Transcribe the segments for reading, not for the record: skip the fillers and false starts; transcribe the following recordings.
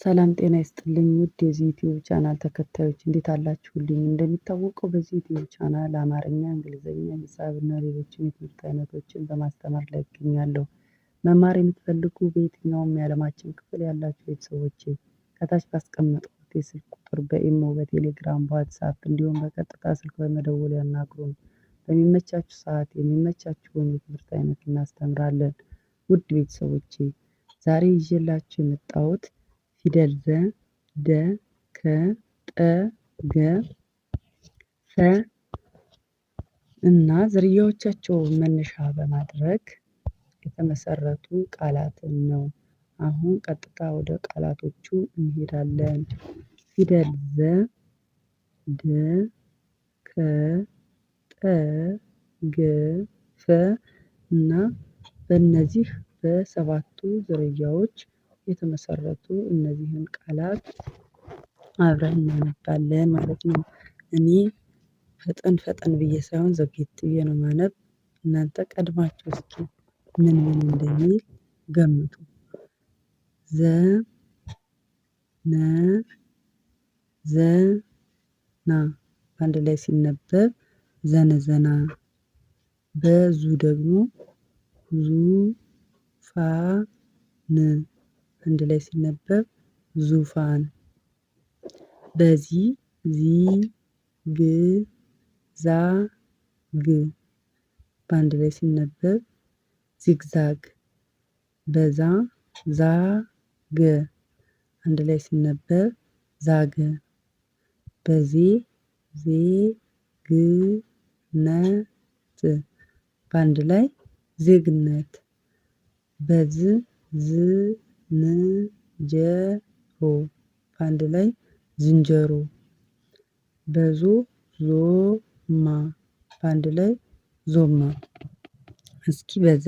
ሰላም ጤና ይስጥልኝ ውድ የዚህ ዩቲዩብ ቻናል ተከታዮች እንዴት አላችሁልኝ? እንደሚታወቀው በዚህ ዩቲዩብ ቻናል አማርኛ፣ እንግሊዝኛ፣ ሂሳብ እና ሌሎችን የትምህርት አይነቶችን በማስተማር ላይ እገኛለሁ። መማር የምትፈልጉ በየትኛውም የዓለማችን ክፍል ያላችሁ ቤተሰቦቼ ከታች ባስቀመጥኩት የስልክ ቁጥር በኢሞ፣ በቴሌግራም፣ በዋትሳፕ እንዲሁም በቀጥታ ስልክ በመደወል ያናግሩን። በሚመቻችሁ ሰዓት የሚመቻችሁን የትምህርት አይነት እናስተምራለን። ውድ ቤተሰቦቼ ዛሬ ይዤላችሁ የመጣሁት ፊደል ዘ፣ ደ፣ ከ፣ ጠ፣ ገ፣ ፈ እና ዝርያዎቻቸውን መነሻ በማድረግ የተመሰረቱ ቃላትን ነው። አሁን ቀጥታ ወደ ቃላቶቹ እንሄዳለን። ፊደል ዘ፣ ደ፣ ከ፣ ጠ፣ ገ፣ ፈ እና በእነዚህ በሰባቱ ዝርያዎች የተመሰረቱ እነዚህን ቃላት አብረን እናነባለን ማለት ነው። እኔ ፈጠን ፈጠን ብዬ ሳይሆን ዘግየት ብዬ ነው ማነብ። እናንተ ቀድማችሁ እስኪ ምን ምን እንደሚል ገምቱ። ዘ ነ ዘ ና በአንድ ላይ ሲነበብ ዘነዘና። በዙ ደግሞ ዙ ፋ ን አንድ ላይ ሲነበብ ዙፋን። በዚ ዚ ግ ዛ ግ በአንድ ላይ ሲነበብ ዚግዛግ። በዛ ዛ ገ አንድ ላይ ሲነበብ ዛገ። በዜ ዜ ግ ነ ት በአንድ ላይ ዜግነት። በዝ ዝ ን ጀ ሮ በአንድ ላይ ዝንጀሮ። በዞ ዞማ በአንድ ላይ ዞማ። እስኪ በዘ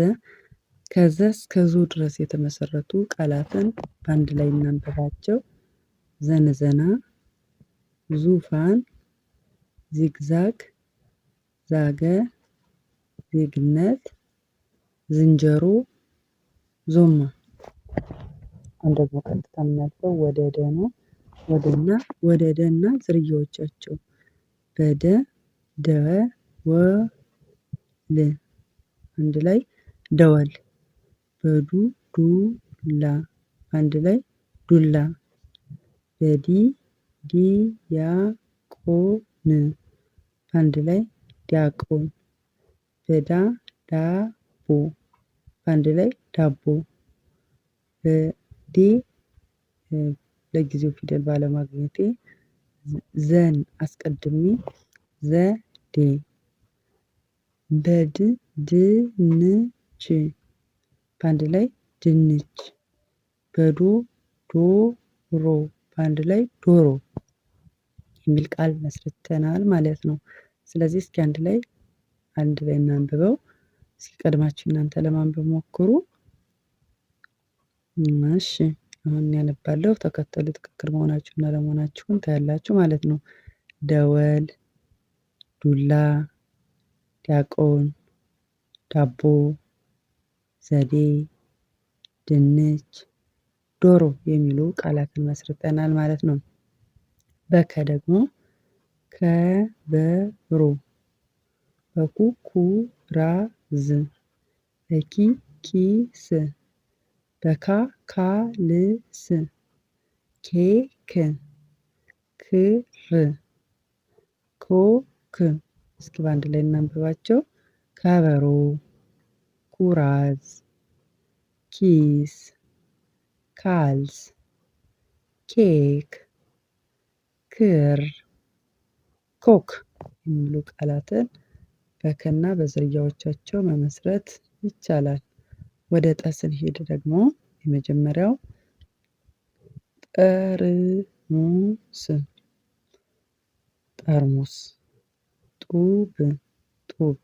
ከዘ እስከ ዞ ድረስ የተመሰረቱ ቃላትን በአንድ ላይ እናንብባቸው። ዘነዘና፣ ዙፋን፣ ዚግዛግ፣ ዛገ፣ ዜግነት፣ ዝንጀሮ፣ ዞማ። አሁን ደግሞ ቀጥታ የምናልፈው ወደ ደ ነው። ወደና ወደ ደና ዝርያዎቻቸው በደ ደ ወ ል አንድ ላይ ደወል። በዱ ዱ ላ አንድ ላይ ዱላ። በዲ ዲ ያ ቆ ን አንድ ላይ ዲያቆን። በዳ ዳ ቦ አንድ ላይ ዳቦ። በዴ ለጊዜው ፊደል ባለማግኘቴ ዘን አስቀድሜ ዘ ዴ። በድ ድንች በአንድ ላይ ድንች። በዶ ዶሮ በአንድ ላይ ዶሮ የሚል ቃል መስርተናል ማለት ነው። ስለዚህ እስኪ አንድ ላይ እናንብበው። እስኪ ቀድማችሁ እናንተ ለማንበብ ሞክሩ። እሺ አሁን ያነባለሁ ተከተሉ። ትክክል መሆናችሁን አለመሆናችሁን ታያላችሁ ማለት ነው። ደወል፣ ዱላ፣ ዲያቆን፣ ዳቦ፣ ዘዴ፣ ድንች፣ ዶሮ የሚሉ ቃላትን መስርተናል ማለት ነው። በከ ደግሞ ከበሮ፣ በኩ ኩራዝ፣ በኪ ኪስ፣ በካ ካልስ፣ ኬክ፣ ክር፣ ኮክ። እስኪ በአንድ ላይ እናንብባቸው። ከበሮ፣ ኩራዝ፣ ኪስ፣ ካልስ፣ ኬክ፣ ክር፣ ኮክ የሚሉ ቃላትን በከና በዝርያዎቻቸው መመስረት ይቻላል። ወደ ጠ ስንሄድ ደግሞ የመጀመሪያው ጠርሙስ ጠርሙስ፣ ጡብ ጡብ፣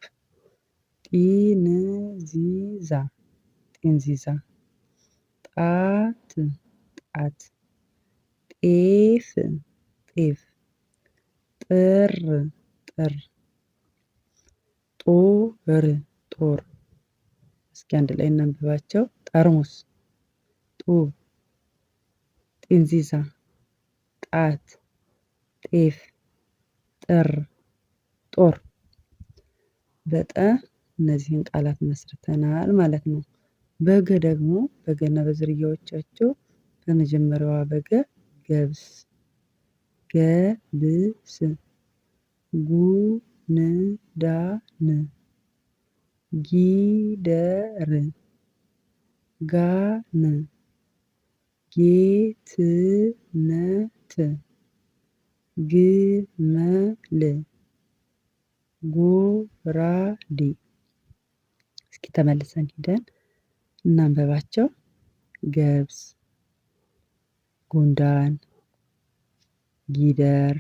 ጢንዚዛ ጢንዚዛ፣ ጣት ጣት፣ ጤፍ ጤፍ፣ ጥር ጥር፣ ጦር ጦር። እስኪ አንድ ላይ እናንብባቸው። ጠርሙስ፣ ጡብ፣ ጢንዚዛ፣ ጣት፣ ጤፍ፣ ጥር፣ ጦር። በጠ እነዚህን ቃላት መስርተናል ማለት ነው። በገ ደግሞ በገና በዝርያዎቻቸው በመጀመሪያዋ በገ ገብስ፣ ገብስ፣ ጉንዳን፣ ጊደር፣ ጋን፣ ጌትነት፣ ግመል፣ ጎራዴ። እስኪ ተመልሰን ሂደን እናንበባቸው። ገብስ፣ ጉንዳን፣ ጊደር፣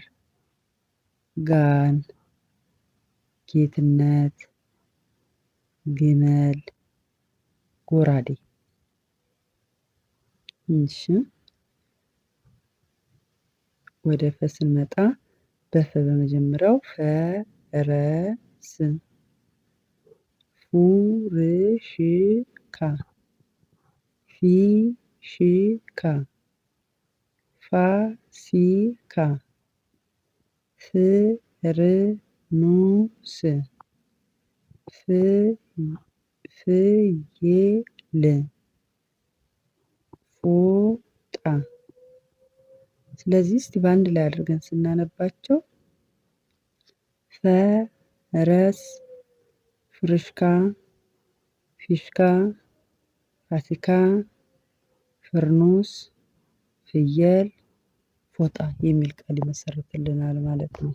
ጋን፣ ጌትነት፣ ግመል፣ ጎራዴ። እሺ ወደ ፈ ስንመጣ በፈ በመጀመሪያው ፈረስ፣ ፉርሽካ፣ ፊሽካ፣ ፋሲካ፣ ፍርኑስ፣ ፍየል፣ ፎጣ። ስለዚህ እስቲ በአንድ ላይ አድርገን ስናነባቸው ፈረስ፣ ፍርሽካ፣ ፊሽካ፣ ፋሲካ፣ ፍርኑስ፣ ፍየል፣ ፎጣ የሚል ቃል ይመሰርትልናል ማለት ነው።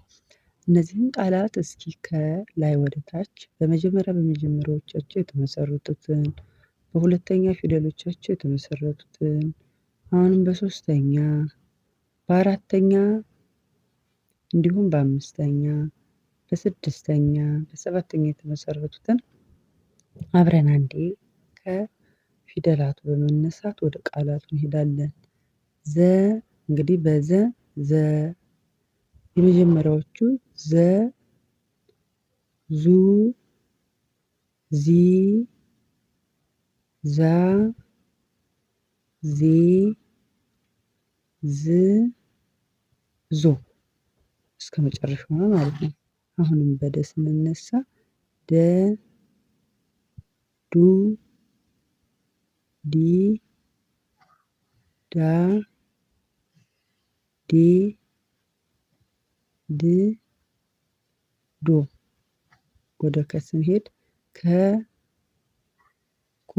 እነዚህን ቃላት እስኪ ከላይ ወደ ታች በመጀመሪያ በመጀመሪያዎቻቸው የተመሰረቱትን፣ በሁለተኛ ፊደሎቻቸው የተመሰረቱትን፣ አሁንም በሶስተኛ፣ በአራተኛ እንዲሁም በአምስተኛ፣ በስድስተኛ፣ በሰባተኛ የተመሰረቱትን አብረን አንዴ ከፊደላቱ በመነሳት ወደ ቃላቱ እንሄዳለን። ዘ እንግዲህ በዘ ዘ የመጀመሪያዎቹ ዘ፣ ዙ፣ ዚ፣ ዛ፣ ዜ፣ ዝ፣ ዞ እስከ መጨረሻው ነው ማለት ነው። አሁንም በደ ስንነሳ ደ፣ ዱ፣ ዲ፣ ዳ፣ ዴ፣ ድ፣ ዶ። ወደ ከ ስንሄድ ከ፣ ኩ፣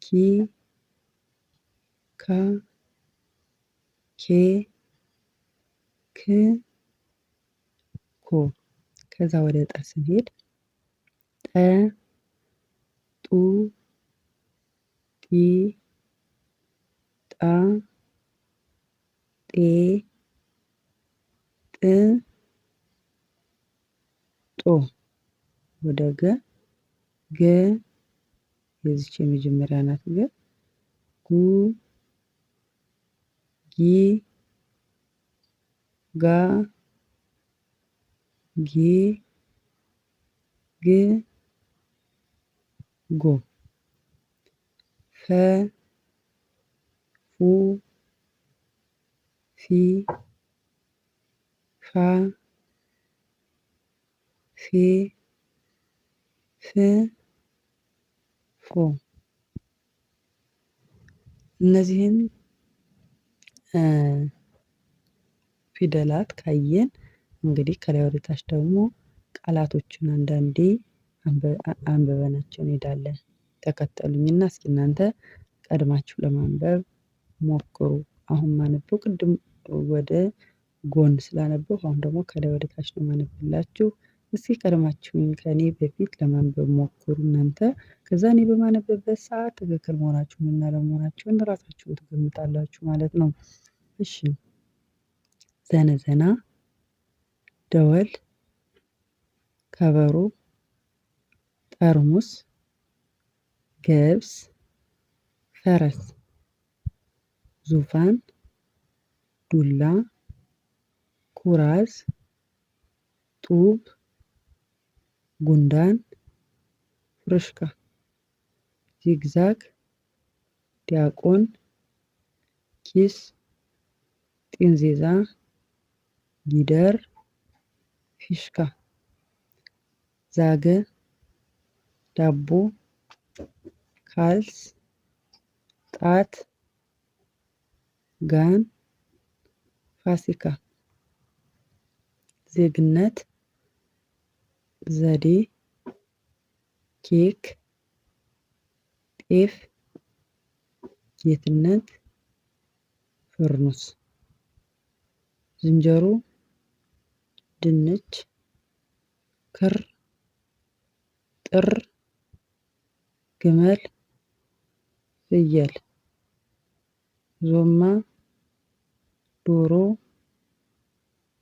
ኪ፣ ካ፣ ኬ፣ ክ፣ ኮ። ከዛ ወደ ጠ ስንሄድ ጠ፣ ጡ፣ ጢ፣ ጣ፣ ጤ፣ ጥ፣ ጦ። ወደ ገ፣ ገ የዚች የመጀመሪያ ናት ገ፣ ጉ፣ ጊ፣ ጋ፣ ጌ፣ ግ፣ ጎ። ፈ፣ ፉ፣ ፊ፣ ፋ፣ ፌ፣ ፍ፣ ፎ። እነዚህን ፊደላት ካየን እንግዲህ ከላይ ወደ ታች ደግሞ ቃላቶችን አንዳንዴ አንብበናቸው እንሄዳለን። ተከተሉኝና እስኪ እናንተ ቀድማችሁ ለማንበብ ሞክሩ። አሁን ማነበው ቅድም ወደ ጎን ስላነበብኩ አሁን ደግሞ ከላይ ወደ ታች ነው ማነብላችሁ። እስኪ ቀድማችሁኝ ከእኔ በፊት ለማንበብ ሞክሩ እናንተ። ከዛ እኔ በማነብበት ሰዓት ትክክል መሆናችሁን እና አለመሆናችሁን ራሳችሁ ትገምታላችሁ ማለት ነው። እሺ፣ ዘነዘና፣ ደወል፣ ከበሮ፣ ጠርሙስ፣ ገብስ፣ ፈረስ፣ ዙፋን፣ ዱላ፣ ኩራዝ፣ ጡብ፣ ጉንዳን፣ ፍርሽካ፣ ዚግዛግ፣ ዲያቆን፣ ኪስ፣ ጢንዚዛ፣ ጊደር፣ ፊሽካ፣ ዛገ፣ ዳቦ፣ ካልስ፣ ጣት፣ ጋን፣ ፋሲካ፣ ዜግነት፣ ዘዴ፣ ኬክ፣ ጤፍ፣ ጌትነት፣ ፍርኑስ፣ ዝንጀሮ፣ ድንች፣ ክር፣ ጥር፣ ግመል፣ ፍየል፣ ዞማ፣ ዶሮ፣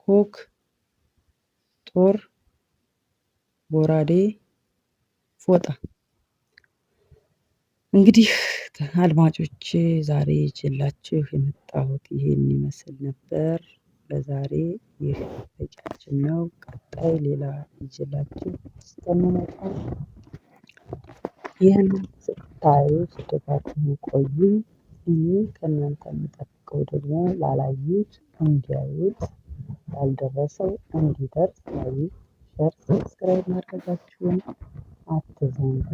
ኮክ፣ ጦር፣ ጎራዴ፣ ፎጣ። እንግዲህ አድማጮቼ ዛሬ ይዤላችሁ የመጣሁት ይሄን ይመስል ነበር። ለዛሬ ይህ በቂያችን ነው። ቀጣይ ሌላ ይዤላችሁ እስከምመጣ ይህን ስታዩ ስደታችሁ ቆዩ። እኔ ከእናንተ የምጠብቀው ደግሞ ላላዩት እንዲያዩት፣ ላልደረሰው እንዲደርስ like፣ share፣ subscribe ማድረጋችሁን አትዘንጉ።